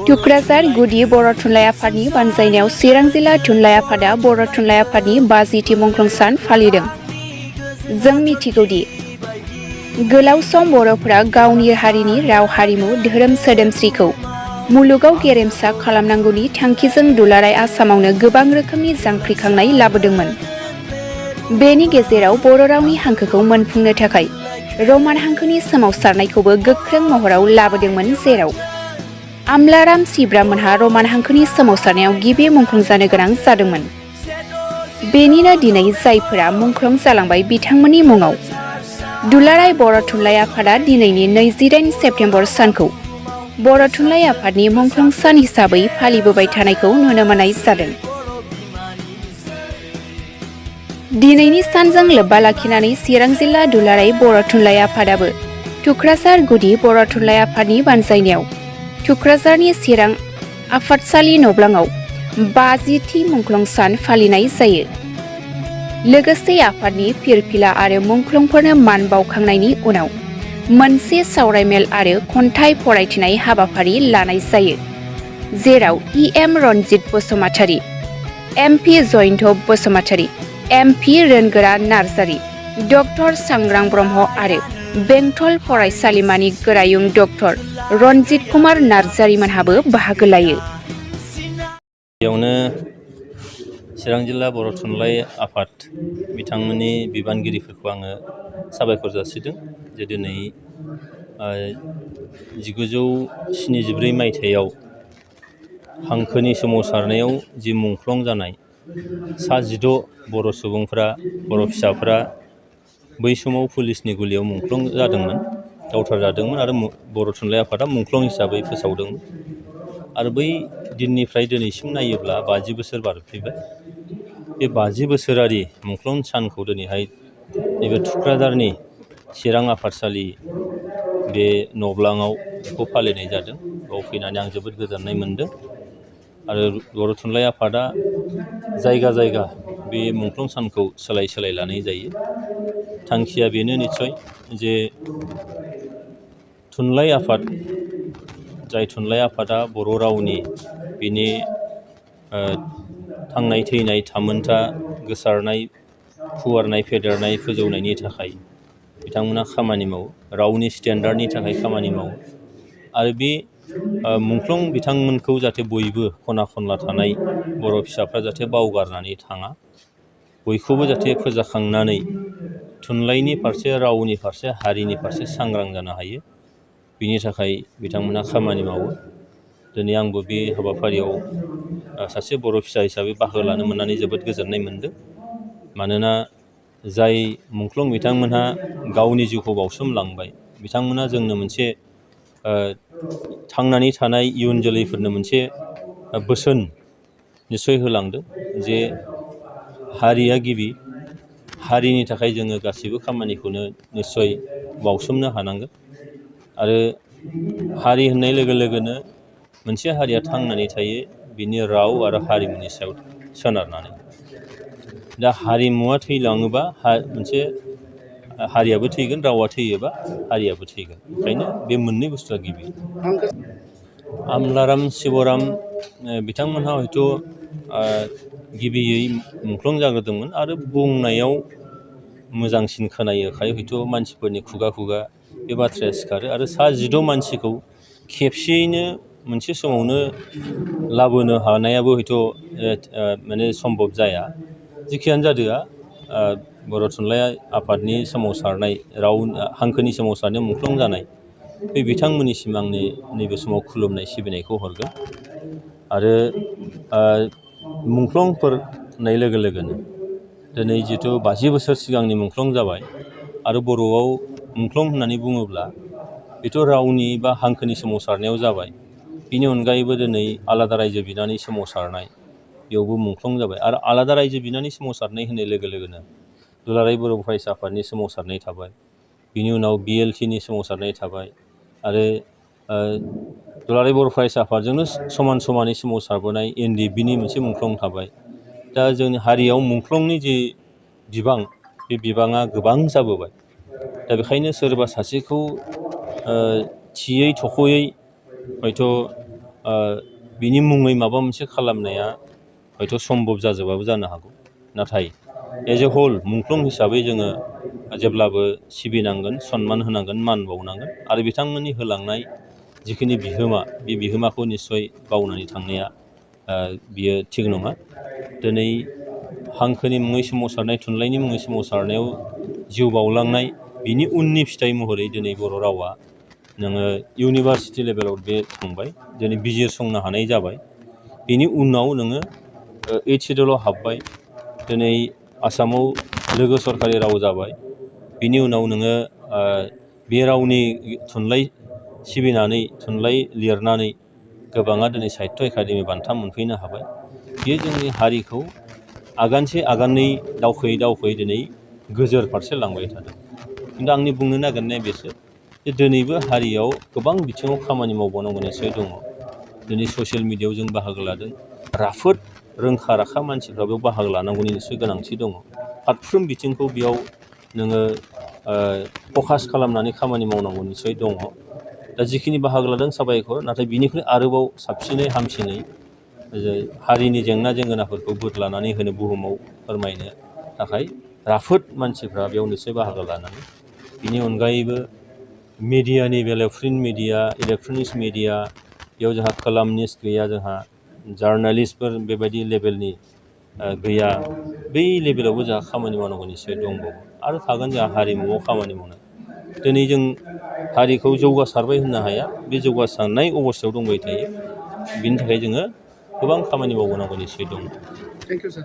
टुक्राझार गुदि बर' थुनलाइ आफादनि बानजायनायाव चिरां जिल्ला थुनलाइ आफादा बर' थुनलाइ आफादनि 50थि मुंख्लं सान फालिदों। जों मिथिगौदि गोलाव सम बर'फोरा गावनि हारिनि राव हारिमु धोरोम सोदोमस्रिखौ मुलुगाव गेरेमसा खालामनांगौनि थांखिजों दुलाराय आसामावनो गोबां रोखोमनि जांख्रिखांनाय लाबोदोंमोन। बेनि गेजेराव बर' रावनि हांखोखौ मोनफुंनो थाखाय रमान हांखोनि सोमावसारनायखौबो गोख्रों महराव लाबोदोंमोन, जेराव आमलाराम सिब्रामोनहा रमान हांखोनि सोमावसारनायाव गिबि मुंख्लं जानो गोनां जादोंमोन। बेनिनो दिनै जायफोरा मुंख्लं जालांबाय बिथांमोननि मुङाव दुलाराय बर' थुनलाइ आफादा दिनैनि 28 सेप्तेम्बर सानखौ बर' थुनलाइ आफादनि मुंख्लं सान हिसाबै फालिबोबाय थानायखौ नुनो मोननाय जादों। दिनैनि सानजों लोब्बा लाखिनानै चिरां जिल्ला दुलाराय बर' थुनलाइ आफादाबो टुक्राझार गुदि बर' थुनलाइ आफादनि बानजायनायाव टुक्राझारनि चिरां आफादसालि नब्लाङाव 50थि मुंख्लं सान फालिनाय जायो। लोगोसे आफादनि फिरफिला आरो मुंख्लंफोरनो मान बावखांनायनि उनाव मोनसे सावरायमेल आरो खन्थाइ फरायथिनाय हाबाफारि लानाय जायो, जेराव EM Ranjit Basumatary, MP Jayanta Basumatary, MP Rongora Narzary, doctor Sangrang Brahma आरो बेंटल फरायसालिमानि गोरायुं डक्टर रनजित कुमार नार्जारीमोनहाबो बाहागो लायो। बेयावनो चिरां जिल्ला बर' थुनलाइ आफाद बिथांमोननि बिबानगिरिफोरखौ आङो साबायखर जासिदों जे दिनै 1974 मायथाइयाव हांखोनि सोमावसारनायाव जि मुंख्लं जानाय सा 16 बर' सुबुंफ्रा, बर' फिसाफ्रा बै समाव पुलिसनि गुलियाव मुंख्लं जादोंमोन, गावथार जादोंमोन आरो बर' थुनलाइ आफादा मुंख्लं हिसाबै फोसावदोंमोन। आरो बै दिननिफ्राय दिनैसिम नायोब्ला 50 बोसोर बारफैबाय। बे 50 बोसोरारि मुंख्लं सानखौ दिनैहाय नैबे थुक्राझारनि चिरां आफादसालि बे नब्लाङाव बेखौ फालिनाय जादों। बाव फैनानै आं जोबोद गोजोननाय मोन्दों। आरो बर' थुनलाइ आफादा जायगा जायगा बे मुंख्लं सानखौ सोलाय सोलाय लानाय जायो। थांखिया बेनो निस्सय जे थुनलाइ आफाद, जाय थुनलाइ आफादा बर' रावनि बिनि थांनाय थैनाय थामोनथा गोसारनाय, फुवारनाय, फेदेरनाय, फोजौनायनि थाखाय बिथांमोना खामानि मावो, रावनि स्टेन्डार्डनि थाखाय खामानि मावो। आरो बे मुंख्लं बिथांमोनखौ जाहाथे बयबो खना खनला थानाय बर' फिसाफ्रा जाहाथे बावगारनानै थाङा, बयखौबो जाहाथे फोजाखांनानै थुनलाइनि फारसे, रावनि फारसे, हारिनि फारसे सांग्रां जानो हायो, बिनि थाखाय बिथांमोना खामानि मावो। दिनै आंबो बे हाबाफारियाव सासे बर' फिसा हिसाबै बाहागो लानो मोननानै जोबोद गोजोननाय मोन्दों। मानोना जाय मुंख्लं बिथांमोनहा गावनि जिउखौ बावसोमलांबाय, बिथांमोना जोंनो मोनसे थांनानै थानाय इयुन जोलैफोरनो मोनसे बोसोन निस्सय होलांदों जे हारिया गिबि, हारिनि थाखाय जोङो गासैबो खामानिखौनो निस्सय बावसोमनो हानांगोन। आरो हारि होननाय लोगो लोगोनो मोनसे हारिया थांनानै थायो बिनि राव आरो हारिमुनि सायाव सोनारनानै। दा हारिमुवा थैलाङोबा मोनसे हारियाबो थैगोन, रावा थैयोबा हारियाबो थैगोन। ओंखायनो बे मोननै बुस्थुआ गिबि। आमलाराम शिबराम बिथांमोनहा हयथ' गिबियै मुंख्लं जाग्रोदोंमोन आरो बुंनायाव मोजांसिन खोनायोखाय हयथ' मानसिफोरनि खुगा खुगा बे बाथ्राया सिखारो। आरो सा 16 मानसिखौ खेबसेयैनो मोनसे समावनो लाबोनो हानायाबो हयथ' माने सम्भब जाया। जिखियानो जादोआ बर' थुनलाइ आफादनि सोमावसारनाय, राव हांखोनि सोमावसारनायाव मुंख्लं जानाय बे बिथांमोननिसिम आंनि नैबे समाव खुलुमनाय सिबिनायखौ हरगोन। आरो मुंख्लंफोर होननाय लोगो लोगोनो दिनै जिथु 50 बोसोर सिगांनि मुंख्लं जाबाय आरो बर'आव मुंख्लं होननानै बुङोब्ला बेथ' रावनि बा हांखोनि सोमावसारनायाव जाबाय। बिनि अनगायैबो दिनै आलादा रायजो बिनानै सोमावसारनाय, बेयावबो मुंख्लं जाबाय। आरो आलादा रायजो बिनानै सोमावसारनाय होननाय लोगो लोगोनो दुलाराय बर' फरायसा आफादनि सोमावसारनाय थाबाय, बिनि उनाव BLTनि सोमावसारनाय थाबाय, आरो दुलाराय बर' फरायसा आफादजोंनो समान समानै सोमावसारबोनाय NDBनि मोनसे मुंख्लं थाबाय। दा जोंनि हारियाव मुंख्लंनि जि बिबां, बे बिबाङा गोबां जाबोबाय। दा बेखायनो सोरबा सासेखौ थियै थख'यै हयथ' बिनि मुङै माबा मोनसे खालामनाया हयथ' सम्भब जाजोबाबो जानो हागौ। नाथाय एज ए हल मुंख्लं हिसाबै जोङो जेब्लाबो सिबिनांगोन, सनमान होनांगोन, मान बावनांगोन आरो बिथांमोननि होलांनाय जिखिनि बिहोमा बे बिहोमाखौ निस्सय बावनानै थांनाया बियो थिग नङा। दिनै हांखोनि मुङै सोमावसारनाय, थुनलाइनि मुङै सोमावसारनायाव जिउ बावलांनाय बिनि उननि फिथाइ महरै दिनै बर' रावा नोङो इउनिभार्सिटि लेभेलाव बे थांबाय, दिनै बिजिरसंनो हानाय जाबाय। बेनि उनाव नोङो 8th सिडिउलाव हाबबाय, दिनै आसामाव लोगो सरकारि राव जाबाय। बिनि उनाव नोङो बे रावनि थुनलाइ सिबिनानै, थुनलाइ लिरनानै गोबाङा दिनै साहित्य एकाडेमि बान्था मोनफैनो हाबाय। बेयो जोंनि हारिखौ आगानसे आगाननै दावखोयै दिनै गोजोर फारसे लांबाय थादों। खिन्थु आंनि बुंनो नागिरनाया बेसो जे दिनैबो हारियाव गोबां बिथिङाव खामानि मावबावनांगौ निस्सय दङ। दिनै ससियेल मिडियायाव जों बाहागो लादों, राफोद रोंखा राखा मानसिफ्रा बेयाव बाहागो लानांगौनि निस्सय गोनांथि दङ। फारफ्रोम बिथिंखौ बेयाव नोङो फकास खालामनानै खामानि मावनांगौ निस्सय दङ। दा जिखिनि बाहागो लादों साबायखर, नाथाय बिनिख्रुइ आरोबाव साबसिनै हामसिनै हारिनि जेंना जेंगोनाफोरखौ बोदलानानै होनो, बुहुमाव फोरमायनो थाखाय राफोद मानसिफ्रा बेयाव निस्सय बाहागो लानांगौ। बिनि अनगायैबो मिडियानि बेलायाव प्रिन्ट मिडिया, इलेक्ट्रनिक्स मिडिया, बेयाव जोंहा कलामनिस्ट गैया, जोंहा जार्नालिस्टफोर बेबायदि लेभेलनि गैया। बै लेभेलावबो जोंहा खामानि मावनांगौ निस्सय दंबावो आरो थागोन जोंहा हारिमुआव खामानि मावनाय। दिनै जों हारिखौ जौगासारबाय होननो हाया, बे जौगासारनाय अबस्थायाव दंबाय थायो। बिनि थाखाय जोङो गोबां खामानि मावबोनांगौ निस्सय दं। Thank you sir.